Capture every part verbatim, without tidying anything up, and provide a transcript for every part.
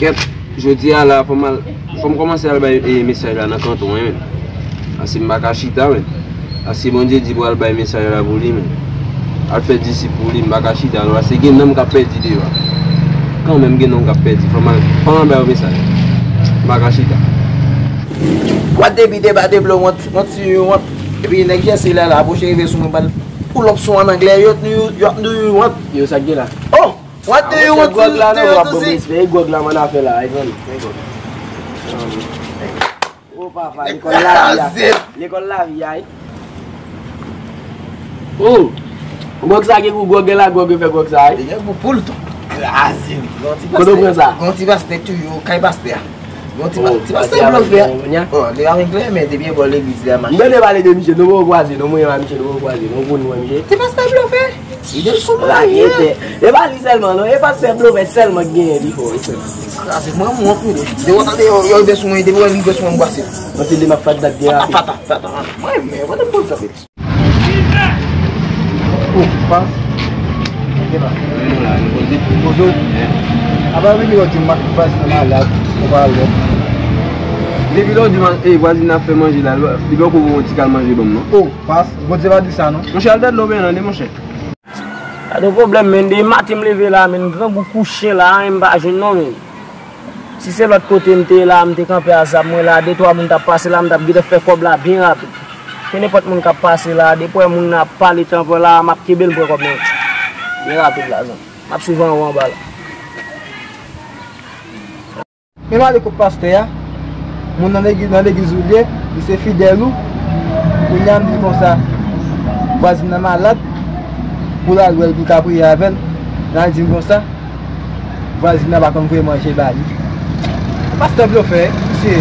Kèt, jodi a la, fò m al, fò m kòmanse al bay, e, mesaj la nan kanton, wi, men. Paske m pa ka chita, men. Paske Bondye di pou al bay mesaj la pou li, men. Al fè disip pou li, m pa ka chita, non, paske gen nonm k ap pèdi deyò a. Kanmenm gen nonm k ap pèdi, fò m al, fò m al bay yo mesaj. M pa ka chita. What the beat, what the blow, what, what you want? Epi nèg Jèse la, la, apwoche rive sou mwen, ban pull up sou an anglè, what do you, what do you want? Yo, sa k gen la? Oh! What do you want to do to see? Respè, e gwòg la, man, afè la, ay, zanmi. O papa, lekòl lavi a. Lekòl lavi a, wi. Oh! Gwòg sa gen gou, gwòg gen la, gwòg yo fè gwòg sa, wi. Li gen gou poul tou. Kraze. Kote w pran sa? Gon ti pastè tou yo, kay pastè a. Gon ti pa-, ti pastè blofè. Oh, li pa menm klè, men depi e bò legliz li a mache. M tande pale de misye, nou poko kwaze, nou mwen a misye, nou poko kwaze, nou konn wè misye. Ti pastè blofè. Li gen sou mwen. E pa li sèlman, non, e pastè blofè sèlman ki genyen pi fò, wi, frè. Kraze, mwen, mwen, mwen, de wè tande yo, yo rive sou mwen, depi wè li rive sou mwen, m brase. Mwen se de m ap fat dat byen rapid. Fata, fata, fata. Mwen, men, mwen, mwen, mwen, Oh, pas. Ok, pa. Bonjou. Apa depi lòt jou m ap vwazin nan malad, ou pa wè. Depi lòt jou, e, vwazin nan ap fè manje la, li poko voye yon ti kal manje ban m, non. Oh, pas. Bondye pa di sa, non. Monchè, al dèyè dlo byen nan, monchè. Pa de pwoblèm, men, de maten m leve la, men, grangou kou chen la, anyen m pa jwenn, non, men. Si se lòt kote m te ye la, m te kanpe a zam mwen la, de twa moun t ap pase la, m t ap gentan fè kòb la byen rapid. Ke nenpòt moun k ap pase la, depi w wè moun nan ap pale tanpon la, m ap kenbe l, m pran kòb mwen byen rapid la, zanmi. M ap swiv anwo anba la. Men m ale kot pastè a, moun nan legliz, nan legliz ou l ye, li se fidèl ou. Kounye a m di l konsa, vwazin nan malad, pou l al wè l, pou l ka priye avè l. L al di m konsa, vwazin nan pa konn voye manje ba li. Pastè blofè, misye.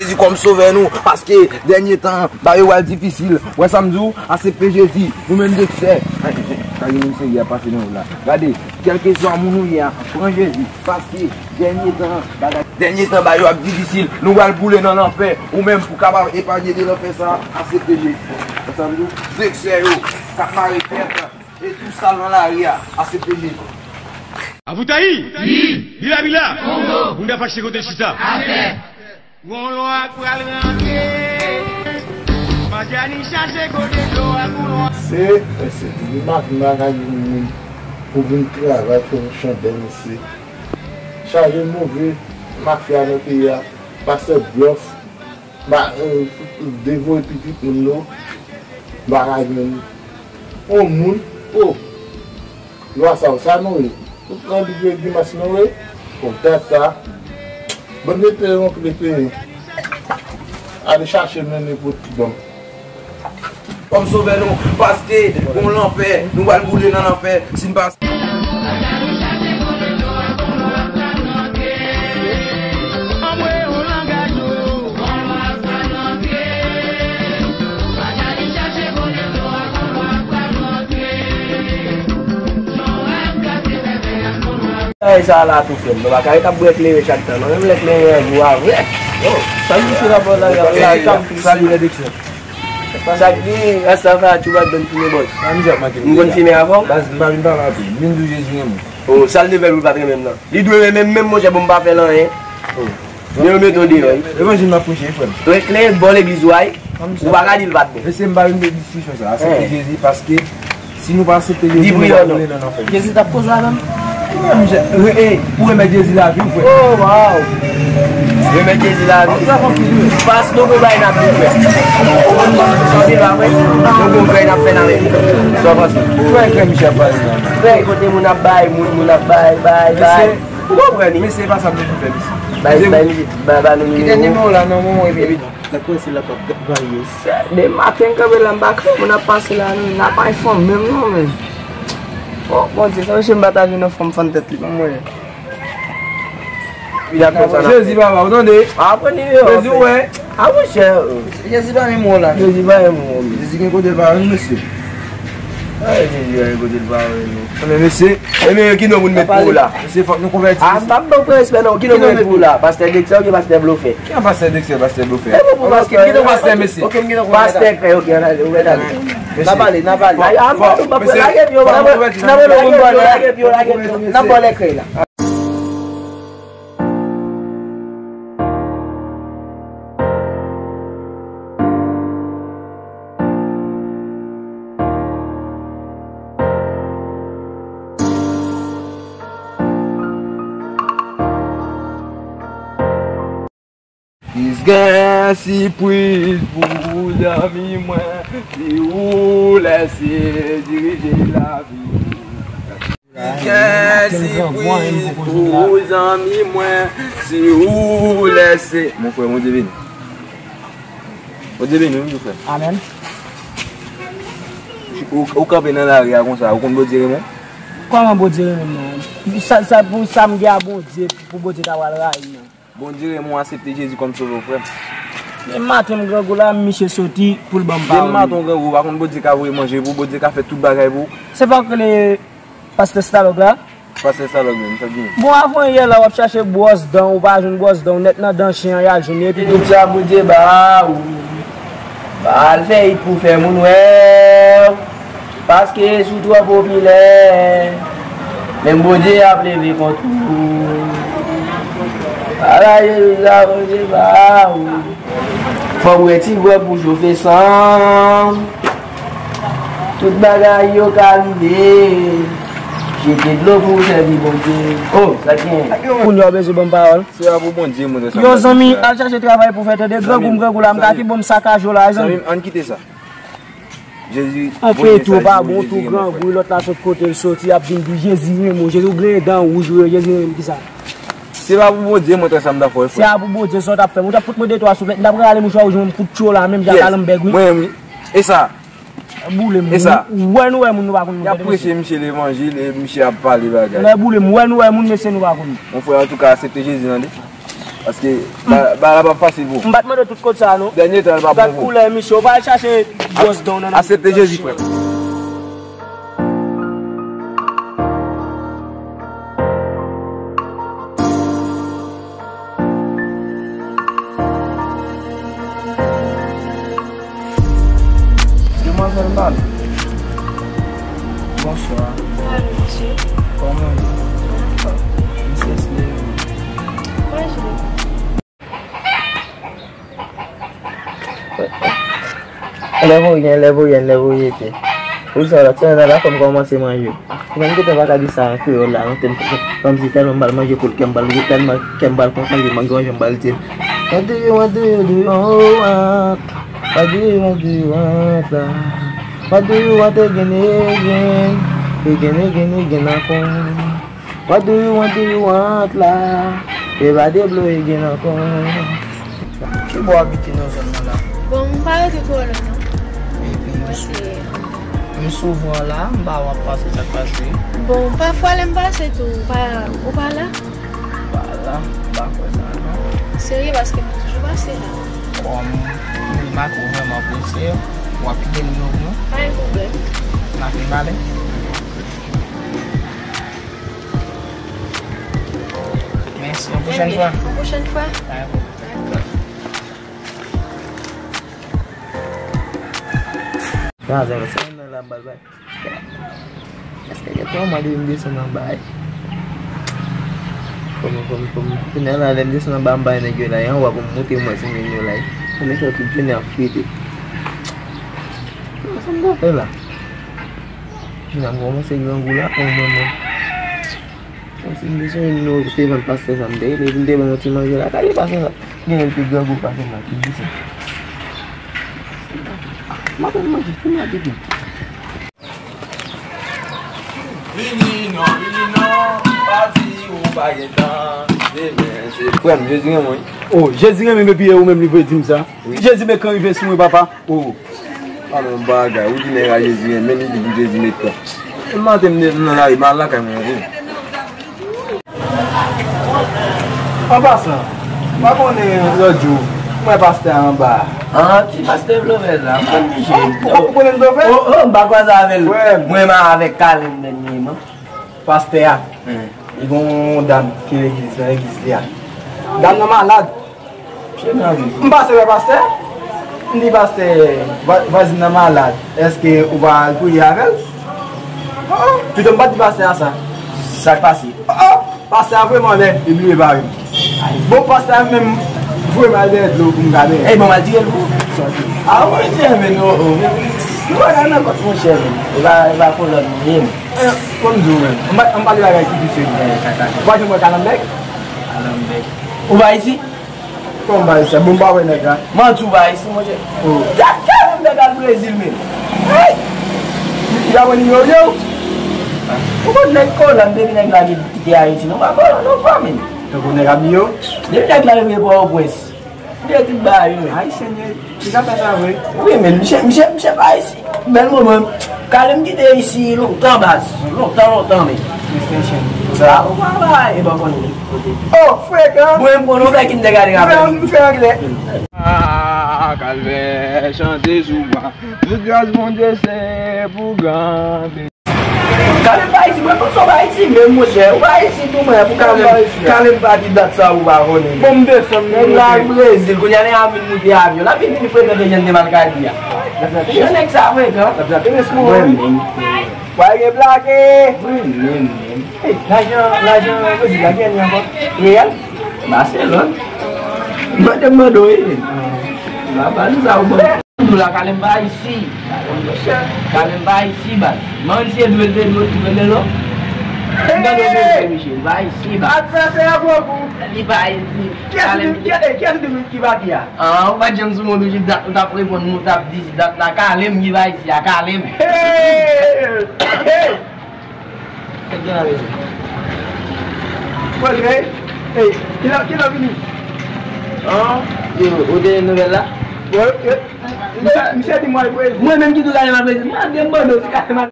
Jezi kòm sovè nou, paske dènye tan, bagay yo pral difisil. Wè sa m di w, asepte Jezi, nou menm de sè. Sa gen moun serye ap pase nan wout la. Gade, kèlkeswa moun ou ye a, pran Jezi, paske dènye tan, bagay, dènye tan, bagay yo ap difisil. Nou pral boule nan lanfè, ou menm pou kapab epaye de lanfè sa, asepte Jezi. Wè sa m di w, de sè yo, k ap mare tèt. E tou sal nan lari a, asepte Jezi. Avoutayi! Bila bila! Kongo! Moun ta fache kote chita. Atè! Gon lwa k pral rantre. Matyani chache kote dlo a gon lwa. Se, se, li maten la ka gen moun pou vin travay fè yon chandèl, mesye. Chaje move mafya nan peyi a, pastè blòf. Ba, euh, devoye pitit moun yo, bagay moun. On moun, oh, lwa sa, sa nou ye. Tout nan bidye grimas nou ye. Bon, tèt sa. Bon, mete yon pile peye. Ale chache mennen pou ti bon. Kòm sovè nou, paske gon lanfè, nou pral boule nan lanfè, si n pa Bagay sa la tou frè m, nou pa ka ret ap bwè kleren chak tan, non, menm lè kleren an gou a vre. Oh, sa misye la bò la, la, la, sa misye la. Sa k di, rasta fè a tchouba donn fimen bòz. M konn fimen avan. Baz, m pa vin pale anpil. Vin di Jezi renmen. Oh, sa l te fè pou l pa t renmen m nan. Li dwe renmen m menm, monchè, pou m pa fè l anyen. Oh. Men yo mete w deyò, wi. Levanjil m ap preche, wi, frè m. Wi, kleren bò legliz ou a, wi. Ou pa ka di l pa t bon. Mesye, m pa vin de diskisyon sa. Asepte Jezi, paske si nou pa asepte Jezi, nou pral boule nan lanfè. Jezi t ap koze avè m. Wi, monchè, e, e, pou remèt Jezi lavi w, frè. Oh, wow. Remèt Jezi lavi. Pas nou gon bagay n ap di, frè. Sa w di la, frè? Nou gon bagay n ap fè nan lavi. Sa w panse? Frè, frè, Michel, pa di la. Frè, kote moun ap bay, moun, moun ap bay, bay, bay. Ou konprann li? Mesye, e pa sa nou pou fè, mesye. Bay, bay, bay, bay nou nimewo. Kite nimewo la nan men w epi. Dakò, se la p ap gad bagay yo. Sè, de maten kanpe la, m pa kwè moun ap pase la, non, n ap ay fanm menm, non, men. Oh, Bondye, sa mesye m pa ta jwenn yon fanm fann tèt li, ban m wè. Jezi, papa, ou tande? Apre nimewo. Jezi, ou wè? A, monchè. Jezi pa menm wòl la. Jezi pa menm wòl. Jezi gen kote l pa menm, mesye. A, Jezi gen kote l pa menm, non. Men mesye, e men ki non moun met pou ou la? Mesye, fòk nou konvèti, mesye. A, m pa ban w respè, non. Ki non moun met pou ou la? Pastè Dexter oubyen pastè blofè? Ki an pastè Dexter, pastè blofè? E bon, pou pastè, ki non pastè, mesye? Ok, m gen non. Pastè Krèy, ok, ann ale, ou mèt ale. N ap ale, n ap ale. Ay, a, m pa, m pa lage pye w, n ap lage pye w, lage pye w, lage pye w, n ap ba w lè krèy la. Gen sipriz pou zanmi mwen, si ou lèse dirije lavi. Gen sipriz pou zanmi mwen, si ou lèse. Mon frè, Bondye beni. Bondye beni, wi, mon frè. Amèn. Ou, ou kanpe nan lari a konsa, ou konn Bondye renmen w? Kòman Bondye renmen m nan? Sa, sa, pou sa m gen a Bondye, pou Bondye ta pral rayi m nan? Bondye renmen w, aksepte Jezi kòm sove w, frè m. Demen maten m grangou la, misye soti pou l ban m pawòl. Demen maten w grangou, ou pa konn Bondye ka voye manje pou ou, Bondye ka fè tout bagay pou ou. Se pa w k rele pastè Stalòg la? Pastè Stalòg menm, sa k gen? Bon, avan yè la, w ap chache bwòs dan, ou pa jwenn bwòs dan, w nèt nan dan chen an, y al jwenn li, epi tout sa Bondye ba ou. Pa al fè it pou fè moun wè w, paske si w twò popilè, menm Bondye ap leve kont ou. Ala Jezi sa Bondye ba ou. Fò w bwè ti gwòg pou chofe san w. Tout bagay yo ka rive. Jete dlo pou w sèvi Bondye. Oh, sa k gen? Kounye a w bezwen ban m pawòl. Se pa pou Bondye, mwen, sa. Yo, zanmi, al chache travay pou fè, tande. Grangou m, grangou la, m ka ki bon m sakaje w la, zanmi. Zanmi m, ann kite sa. Jezi, anpil tou, pa bon tou, grangou, lòt la sot kote l soti, ap vin di Jezi renmen w, Jezi, ou gen dan wouj, wi, Jezi renmen m, kisa? Se pa pou Bondye, mwen, sa m ta fè, frè. Se pa pou Bondye, sa w t ap fè m? Ou t ap fout mwen de twa souflèt, m t ap rale mouchwa wouj mwen, m fout tchwe w la, menm jan ak Alan Bèg, wi. Mwen menm, wi. E sa? Boule m. E sa? Ou wè nou wè moun nou pa konn. Y ap preche misye levanjil e misye ap pale bagay. Lè boule m, ou wè nou wè moun, mesye nou pa konn. Mon frè, antouka, aksepte Jezi, tande. Paske ba, ba la p ap fasil pou ou. M pa t mande tout kot sa a, non. Dènye tan, l p ap bon pou ou. Gad koulè misye, ou pa al chache bwòs dan w nan. Aksepte Jezi, frè. Demwazèl Mal. Bonswa. Alo, mesye. Kòman w ye? Anfòm. Misye Slay. Mwen jwe. Lè voryen, lè voryen, lè voryete. Ou sa la, ti nana la fè m kòmanse manje. Mwen gentan pa ka di sa an kreyòl la, non, tèm, kòmsi tèlman m ba l manje pou l kè m ba l, tèlman kè m ba l kontan, yo manje manje m ba l di l. What do you want, do you, do you want? What do you want, do you want, la? What do you want again, again? Again, again, again, ankò. What do you want, do you want, la? E pa de blo e gen ankò. Ki bò w abite nan zòn nan la? Bon, m pa rete twò lwen, non. Epi, m rete, m souvan la, m pa wè w ap pase, sa k pase? Bon, pafwa lè m pase tou, ou pa, ou pa la? M pa la, m pa kwè sa, non. Serye, paske m toujou pase la. Kòm m remake w vrèman prese, w ap kite m vin pou mwen? Pa gen pwoblèm. N ap vin pale? Mèsi. Yon pwochèn fwa. Yon pwochèn fwa. Dakò. Dakò. Gazè, se nan la m pral bay. Èske gen twa mwa depi m desann anba a? Fò m, fò m, fò m. Kounye a la, lè m desann anba, m bay nèg yo la, e anwo pou m moute, m wè si m jwenn yo la. Kounye a tout jounen ap frite. Sa m ta fè la? Jounen ap kòmanse grangou la, o manman. Bon, si m te sonje nou te vann pastè sa m te rele, epi m te vann yon ti manje la, gade pastè sa. Genlè l pi grangou pase m la, ki di sa. M ap manje, kounye a depi. Vini non, vini non, pa di ou pa gen tan. Demen se frè m, Jezi renmen w, wi. Oh, Jezi renmen m epi e ou menm li vle di m sa? Wi. Jezi, men kan rive sou mwen, papa. Oh. Pale yon bagay, ou di nèg a Jezi renmen, li di pou Jezi met tan. Maten m nan lari, m al lakay mwen, wi. An pasan, m pa konnen lòt jou, m wè pastè a anba a. Ah, ti pastè Blovèz la, m konn misye. Ou, ou, ou konnen Blovèz? Oh, oh, m pa kwaze avè l. Mwen, m avèk Kalen dènyèman. Pastè a, li gon yon dam ki legliz, nan legliz li a. Dam nan malad. M pase wè pastè. M di pastè, vwa-, vwazin nan malad. Èske ou pa al priye avè l? Oh, oh. Pito m pa t di pastè a sa. Sa k pase? Oh, oh. Pastè a vrèman lèd, li bliye bare m. Bon, pastè a menm voye m al dèyè dlo pou m ka benyen. Ey, bon, m al tire l pou ou. A, mwen tire men non, oh. Nou pa ka nan kont monchè, men. E pa, e pa kolòn nou ye, men. Eh, fò m di w, men. M pa, m pale bagay ki pi serye. Eh, sa, sa, sa. Ou pa janm wè Kalambèk? Kalambèk. Ou pa isi? Kòman bagay sa? Bon, m pa wè nèg la. Manti w pa isi, monchè. Oh. Gad, gad, nèg al Brezil menm. Hey! Li pa konn nimewo w? Ou konn nèg Kolonn, depi nèg la kite Ayiti, nou pa Kolonn, nou pa menm. Tankou nèg ap nimewo? Depi nèg la rive Pòtoprens. Li tout bagay, wi, men. Ayisyen ye, li ka fè sa vre. Wi, men misye, misye, misye pa isi. Bèl moman. Kalem kite isi lontan, baz. Lontan, lontan, men. Sa, ou pa la, e pa konnen. Oh, frekan. Mwen, m konnen w fè kidnapin avè m. Fè anglè. Ah, kalvè, chante sou mwen. Tout gras Bondye se pou grande. Kalem pa isi, mwen, konn sa w pa isi menm, monchè. Ou pa isi tou, mwen, pou Kalem. Kalem pati dat sa ou pa konnen. Bon, m desann, m monte. Nèg la Brezil, kounye a nèg la vin moute avyon. L ap vin, vin frekante jan de Malkadi a. Jan nèg sa frekan. Mwen menm. Wa gen blake. Mwen menm, menm. Hey, lajan, lajan, Brezil la, gen ankò? Real? Barcelone. Mande m mande w, wi. Ah. Ba, ba nou sa ou ban. Dou la, Kalem pa isi. Kalem pa isi, baz. Manman si e dwe, dwe, dwe, dwe, dwe, non. M gade w, mesye, li pa isi, baz. Advèsè a gwo gou. Li pa isi. Kiyès ki, kiyès ki di ki pa ki a? Ah, ou pa t janm sou moun ki dat, ou t ap reponn, ou t ap di dat la, Kalem ki pa isi a, Kalem. Hey! Hey! Sa k gen la, mesye? Pwèl, hey! Hey! Kilè, kilè w vini? Ah, yo, ou te nouvèl la? Bon, yo, yo, misye, misye di mwen al Brezil. Mwen menm ki tou Kalem al Brezil. Mwen gen bando, si Kalem al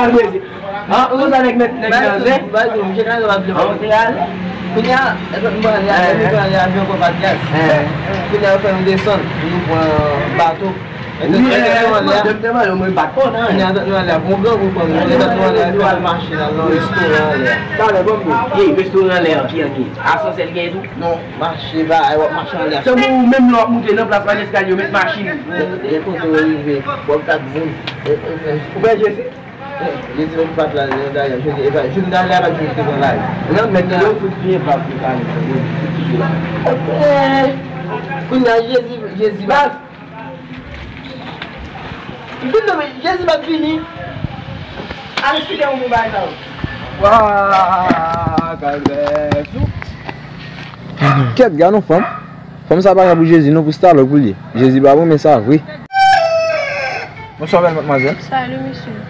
Al Brezil. Ah, ou konn sa nèg mèt, nèg nan zen? Bay tou, bay tou, misye ka ale. Ah, ou te ale? Kounye a, èske m pral ale, eh, m pral ale avyon konpa de gaz. Eh. Kounye a, yo fè nou desann, nou pran bato. Wi, eh, eh, m te mande w, mwen bat kò nan. Kounye a, nou ale, bon, gran gwo pran nou, nou ale, nou al mache nan restoran anlè a. Talè, bon, bon. Hey, restoran anlè a, ki an ki? Asansè l gen tou? Non. Mache, ba, w ap mache anlè a. Tankou ou menm lè w ap moute nan plas Vanessa yo met machin. E kote w rive, w ap gad moun. Ou pè Jezi? Jezi menm pa t la, dayè, Jezi, e pa, Jezi dayè pa t vin te pran lari. Nan mèt yo fout pye pa pou kale. Kounye a Jezi, Jezi ba. M fin nonmen, Jezi pa t vini. Al eksplike yon moun bagay sa yo. Wa, kalvè. Kèt, gade yon fanm. Fanm sa pa gen pou Jezi, non, pou stalòk pou li ye. Jezi pa bon, men sa vre. Bonswa, bèl madmwazèl. Salut, monsieur.